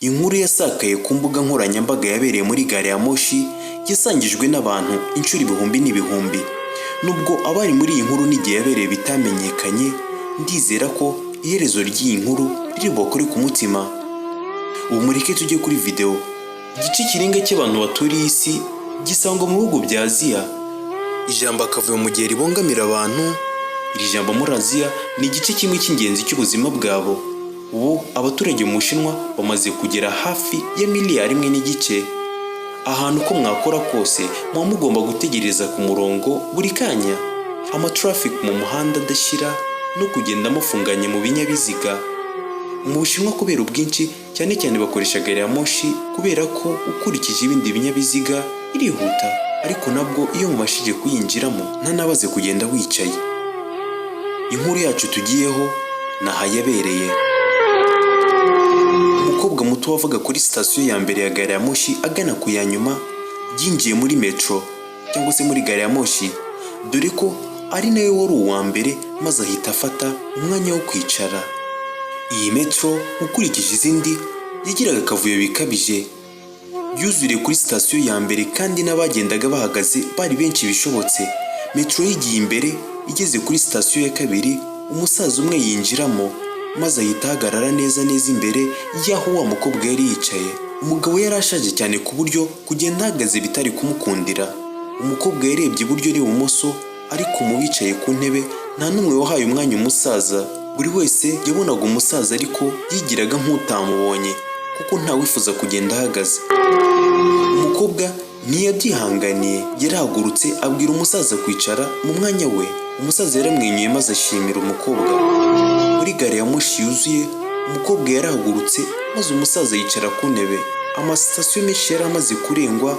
Inkuru yasakaye ku mbuga nkoranyambaga yabereye muri gari ya moshi yasangijwe n'abantu inshuro ibihumbi n'ibihumbi. Nubwo abari muri iyi nkuru n'igihe yabereye bitamenyekanye, ndizera ko iherezo ry'iyi nkuru riri bubakore ku mutima. Ubu mureke tujye kuri videwo. Igice kirenga cy'abantu baturiye isi gisangwa mu bihugu bya Aziya. Ijambo akavuyo mu gihe ribongamira abantu, iri jambo muri Aziya ni igice kimwe cy'ingenzi cy'ubuzima bwabo. Ubu abaturage mu Bushinwa bamaze kugera hafi ya miliyari 1.5. Ahantu uko mwakora kose muba mugomba gutegereza ku murongo buri kanya. Amatraffic mu muhanda adashira no kugenda mufunganye mu binyabiziga. Mu Bushinwa, kubera ubwinshi, cyane cyane bakoresha gari ya moshi kubera ko ukurikije ibindi binyabiziga irihuta, ariko nabwo iyo mubashije kuyinjiramo ntanabaze kugenda wicaye. Inkuru yacu tugiyeho ni aha yabereye. Umukobwa muto wavaga kuri sitasiyo ya mbere ya gari ya moshi agana ku ya nyuma yinjiye muri metro cyangwa se muri gari ya moshi, dore ko ari nawe wari uwa mbere, maze ahita afata umwanya wo kwicara. Iyi metro, ukurikije izindi, yagiraga akavuyo bikabije. Yuzuriye kuri sitasiyo ya mbere kandi n'abagendaga bahagaze bari benshi bishobotse. Metro yigiye imbere, igeze kuri sitasiyo ya kabiri, umusaza umwe yinjiramo maze ahita ahagarara neza neza imbere y'aho wa mukobwa yari yicaye. Umugabo yari ashaje cyane ku buryo kugenda ahagaze bitari kumukundira. Umukobwa yarebye iburyo n'ibumoso, ariko mu bicaye ku ntebe nta n'umwe wahaye umwanya umusaza. Buri wese yabonaga umusaza ariko yigiraga nk'utamubonye, kuko ntawifuza kugenda ahagaze. Umukobwa ntiyabyihanganiye, yarahagurutse abwira umusaza kwicara mu mwanya we. Umusaza yaramwenyuye maze ashimira umukobwa. Muri gari ya moshi yuzuye, umukobwa yarahagurutse maze umusaza yicara ku ntebe. Amasitasiyo menshi yari amaze kurengwa,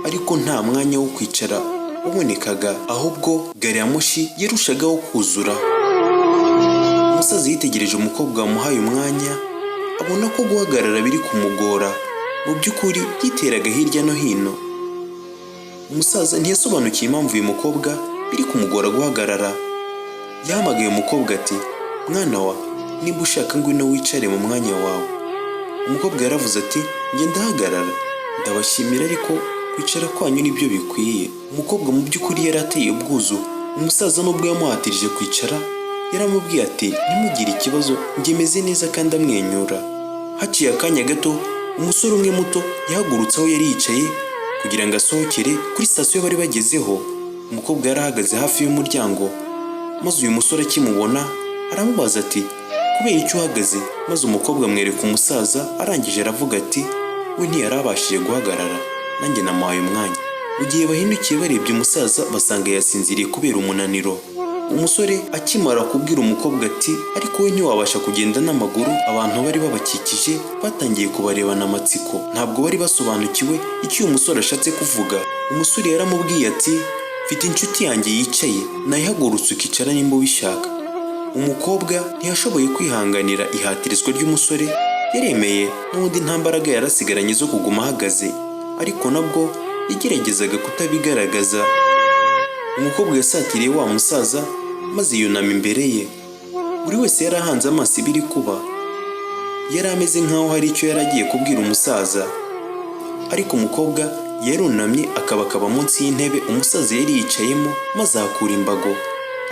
ariko nta mwanya wo kwicara wabonekaga, ahubwo gari ya moshi yarushagaho kuzura. Umusaza yitegereje umukobwa wamuhaye umwanya, abona ko guhagarara biri kumugora. Mu by'ukuri yiteraga hirya no hino. Umusaza ntiyasobanukiwe impamvu uyu mukobwa biri kumugora guhagarara. Yahamagaye umukobwa ati: "Mwana wa, nimba ushaka ngwino wicare mu mwanya wawe." Umukobwa yaravuze ati: "Njye ndahagarara, ndabashimira, ariko kwicara kwanyu nibyo bikwiye." Umukobwa mu by'ukuri yari ateye ubwuzu. Umusaza, nubwo yamuhatirije kwicara, yaramubwiye ati: "Ntimugire ikibazo, njye meze neza," kandi amwenyura. Haciye akanya gato, umusore umwe muto yahagurutse aho yari yicaye kugira ngo asohokere kuri sitasiyo bari bagezeho. Umukobwa yari ahagaze hafi y'umuryango, maze uyu musore akimubona aramubaza ati: "Kubera icyo uhagaze?" Maze umukobwa amwereka umusaza, arangije aravuga ati: "We ntiyari abashije guhagarara, nanjye namuhaye umwanya." Mu gihe bahindukiye barebye umusaza, basanga yasinziriye kubera umunaniro. Umusore akimara kubwira umukobwa ati: "Ariko we ntiwabasha kugenda n'amaguru," abantu bari babakikije batangiye kubarebana amatsiko. Ntabwo bari basobanukiwe icyo uyu musore ashatse kuvuga. Umusore yaramubwiye ati: "Mfite inshuti yanjye yicaye, nayihagurutse ukicara nimba ubishaka." Umukobwa ntiyashoboye kwihanganira ihatirizwa ry'umusore, yaremeye. N'ubundi nta mbaraga yarasigaranye zo kuguma ahagaze, ariko nabwo yageragezaga kutabigaragaza. Umukobwa yasatiriye wa musaza maze yunama imbere ye. Buri wese yari ahanze amaso ibiri kuba. Yari ameze nk'aho hari icyo yari agiye kubwira umusaza, ariko umukobwa yarunamye akabakaba munsi y'intebe umusaza yari yicayemo maze ahakura imbago.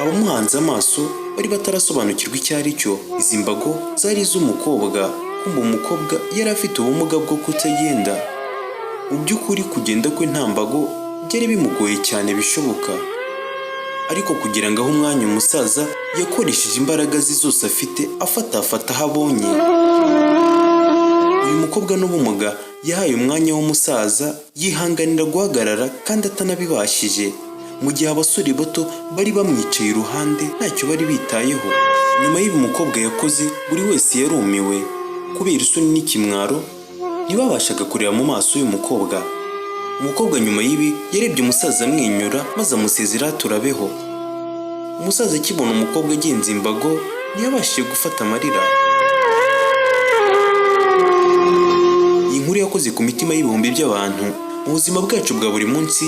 Abamuhanze amaso bari batarasobanukirwa icyo ari cyo. Izi mbago zari iz'umukobwa. Kumva umukobwa yari afite ubumuga bwo kutagenda. Mu by'ukuri kugenda kwe nta mbago byari bimugoye cyane bishoboka, ariko kugira ngo ahe umwanya umusaza, yakoresheje imbaraga ze zose afite, afatafata aho abonye. Uyu mukobwa n'ubumuga yahaye umwanya w'umusaza, yihanganira guhagarara kandi atanabibashije, mu gihe abasore bato bari bamwicaye iruhande ntacyo bari bitayeho. Nyuma y'ibi umukobwa yakoze, buri wese yarumiwe kubera isoni n'ikimwaro, ntibabashaga kureba mu maso y'umukobwa. Umukobwa nyuma y'ibi yarebye umusaza amwenyura maze amusezera turabeho. Umusaza akibona umukobwa agenza imbago, ntiyabashije gufata amarira. Iyi nkuru yakoze ku mitima y'ibihumbi by'abantu. Mu buzima bwacu bwa buri munsi,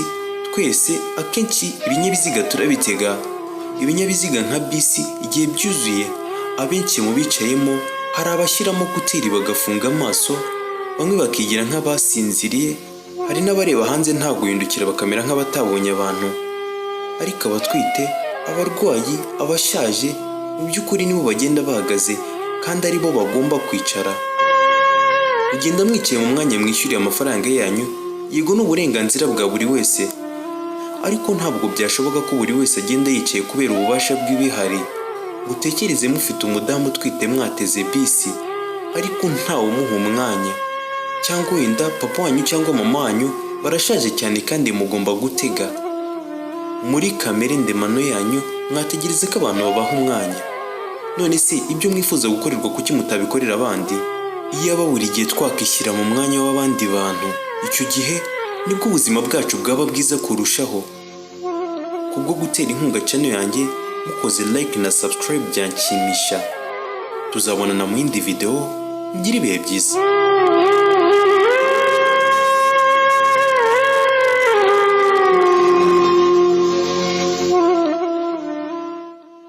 twese akenshi ibinyabiziga turabitega. Ibinyabiziga nka bisi, igihe byuzuye, abenshi mu bicayemo hari abashyiramo kuteri bagafunga amaso. Bamwe bakigira nk'abasinziriye, hari n'abareba hanze nta guhindukira, bakamera nk'abatabonye abantu. Ariko abatwite, abarwayi, abashaje, mu by'ukuri nibo bagenda bahagaze kandi aribo bagomba kwicara. Kugenda mwicaye mu mwanya mwishyuriye amafaranga yanyu, yego, ni uburenganzira bwa buri wese, ariko ntabwo byashoboka ko buri wese agenda yicaye kubera ububasha bw'ibihari. Mutekereze mufite umudamu utwite, mwateze bisi ariko ntawe umuha umwanya, cyangwa wenda papa wanyu cyangwa mama wanyu barashaje cyane kandi mugomba gutega. Muri kamere ndemano yanyu mwategereza ko abantu babaha umwanya. None se ibyo mwifuza gukorerwa, kuki mutabikorera abandi? Iyaba buri gihe twakishyira mu mwanya w'abandi bantu, icyo gihe nibwo ubuzima bwacu bwaba bwiza kurushaho. Kubwo gutera inkunga channel yanjye mukoze like na subscribe byanshimisha. Tuzabonana mu yindi video. Mugire ibihe byiza.